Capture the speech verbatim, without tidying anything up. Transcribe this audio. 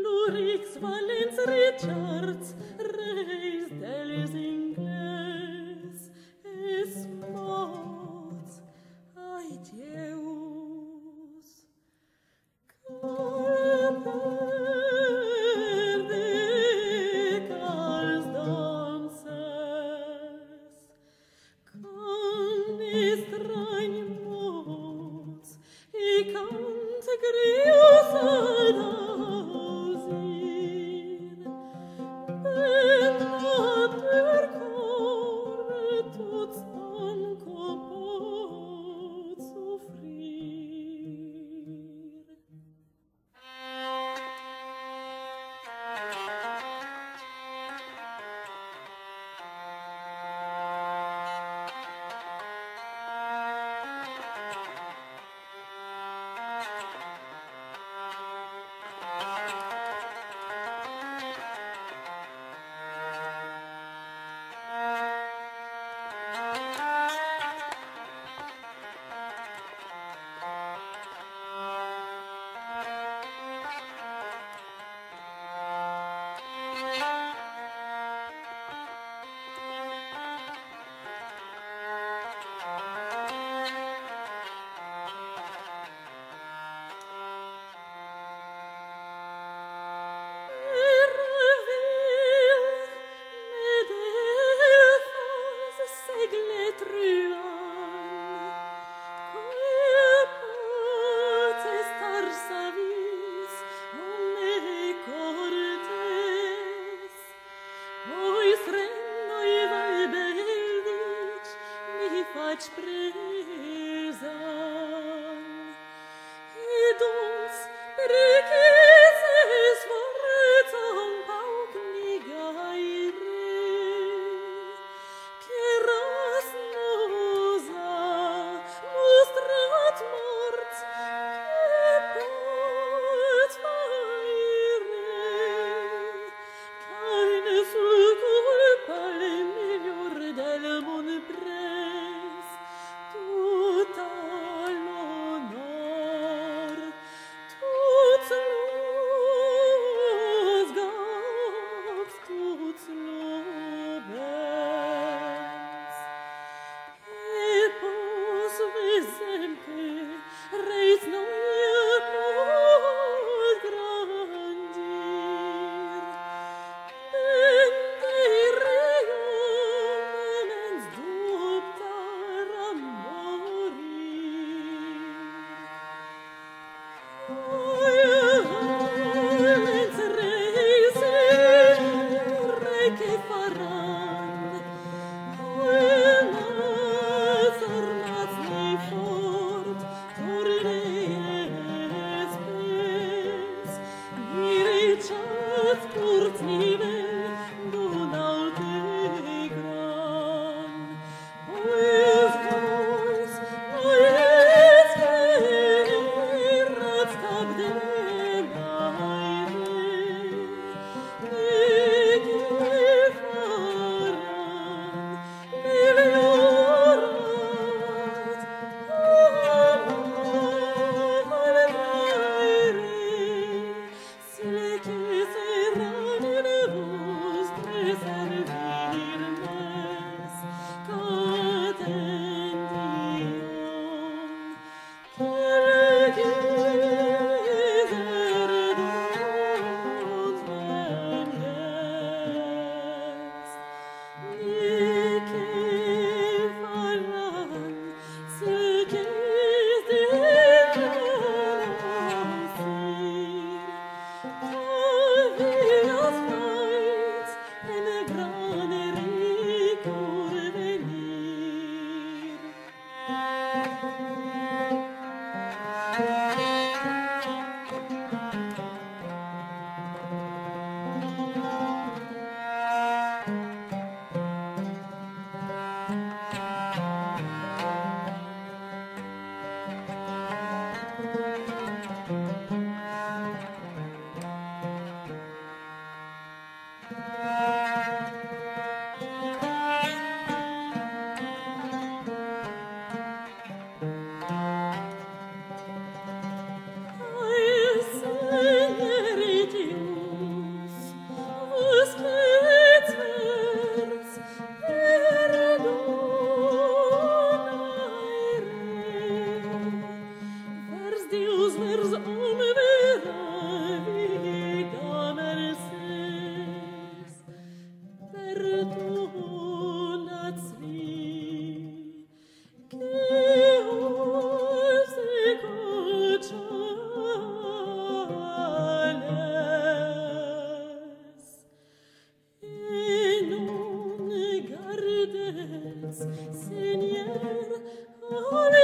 Lurix valens Richards, reis dèls Inglês, es mòrt, ai Dieus. Qual pèrde, quals dances, quin estranh mot, e quant grius a d'ausir, pena per còr tot çò qu'òm pòt sofrir. Ois ren nò i vèi bèl dît, mi fatz prèsa. E donc, perqué se sforçar un pauc ni gaire? Qu'èra nos a mostrat mòrt, que pòt faire? Qu'èra sul colp al melhor del mond pres, tot a l'onor, tots los gaps, tots los bens. E pos vesem que reis nò i a pòt grandir, dentri un moment dobtar a morir. Et non, gardez, Seigneur, à